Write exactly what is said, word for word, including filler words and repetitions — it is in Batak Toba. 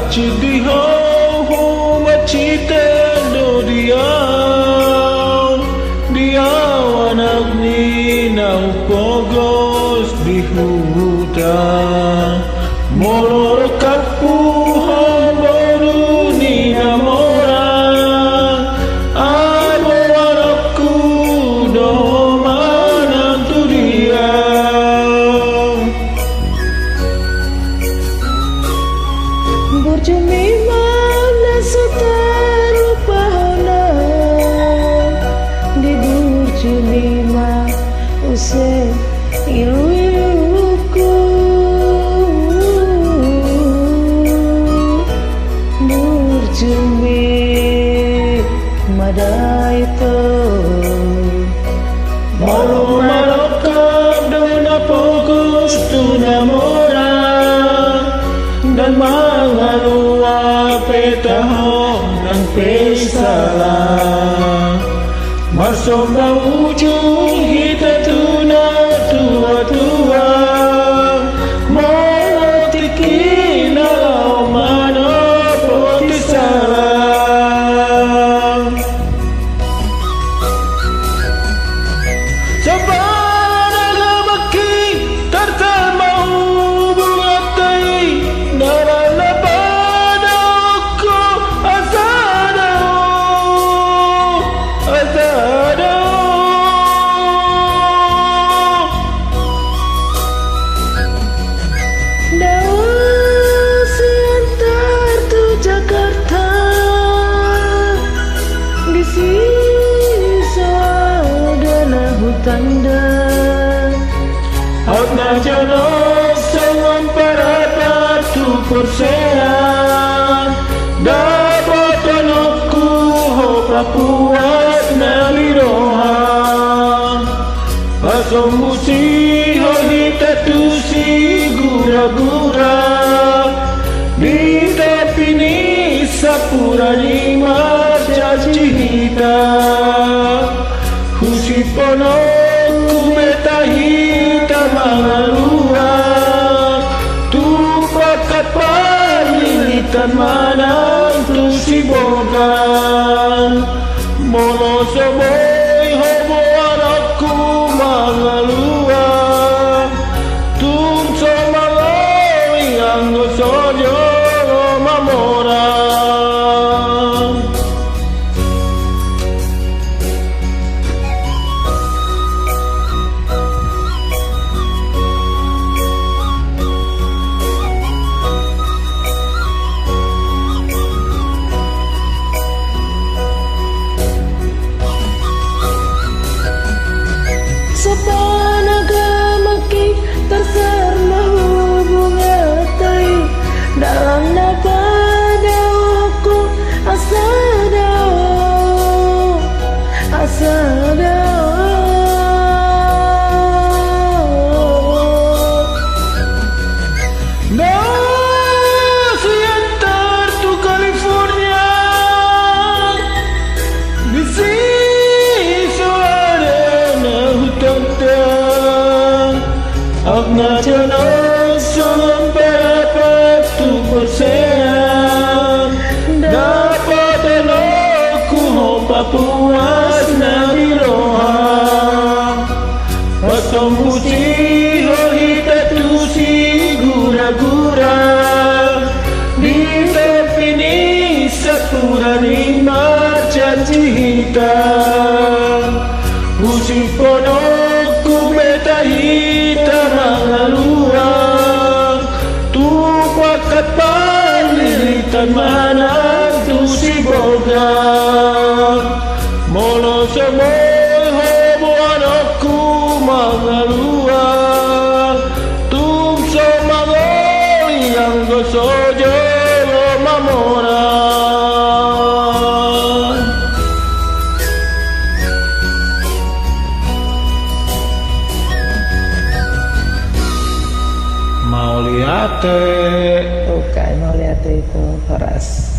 Cit di ho, ho ma cit do di au, di au anak ni na umpogos di huta. Molo rongkapku ho boru ni na mora, ai boanonku do ho manang tu dia. Burjumi ma na so tarupahon au, di burjumi ma use iluiluku. Burjumi ma da ito. Molo marongkap do na pogos tu na mora, ndang mangalua pe taho nang pe sala. Marsomba ujung hita tu na tuatua, molo tingki na laho manopoti sala. Sombana ma nangkin tarjalo hubunganta i, ndang na padaohon ho asa dao, asa dao. Dao sian Tartu Jakarta, disi so ada na hutanda. Aut na jonok songon parapat tu porsea, dapotononku ho papuas na di roha. Pasombusi ho hita tu Siguragura, di topi ni sampura ni marjanji hita. Husiphononku beta hita mangalua, tu pangkat parlilitan manang tu Sibolga. Molo so boi ho boanonku mangalua, tung so maloi anggo so jolo mamora. Sombana ma nangkin tarjalo hubunganta i, ndang na padaohon ho asa dao, asa dao. Dao sian Tartu California, disi so ada na hutanda. Aut na jonok songon parapat tu porsea, dapotononku ho papuas na di roha. Pasombusi ho hita tu Siguragura, di topi ni sampura ni marjanji hita. Husiphononku beta hita mangalua, tu pangkat parlilitan manang tu Sibolga. Molo so boi ho boanonku mangalua, tung so maloi anggo so jolo mamora. Mauliate. Oke, mauliate ito, horas.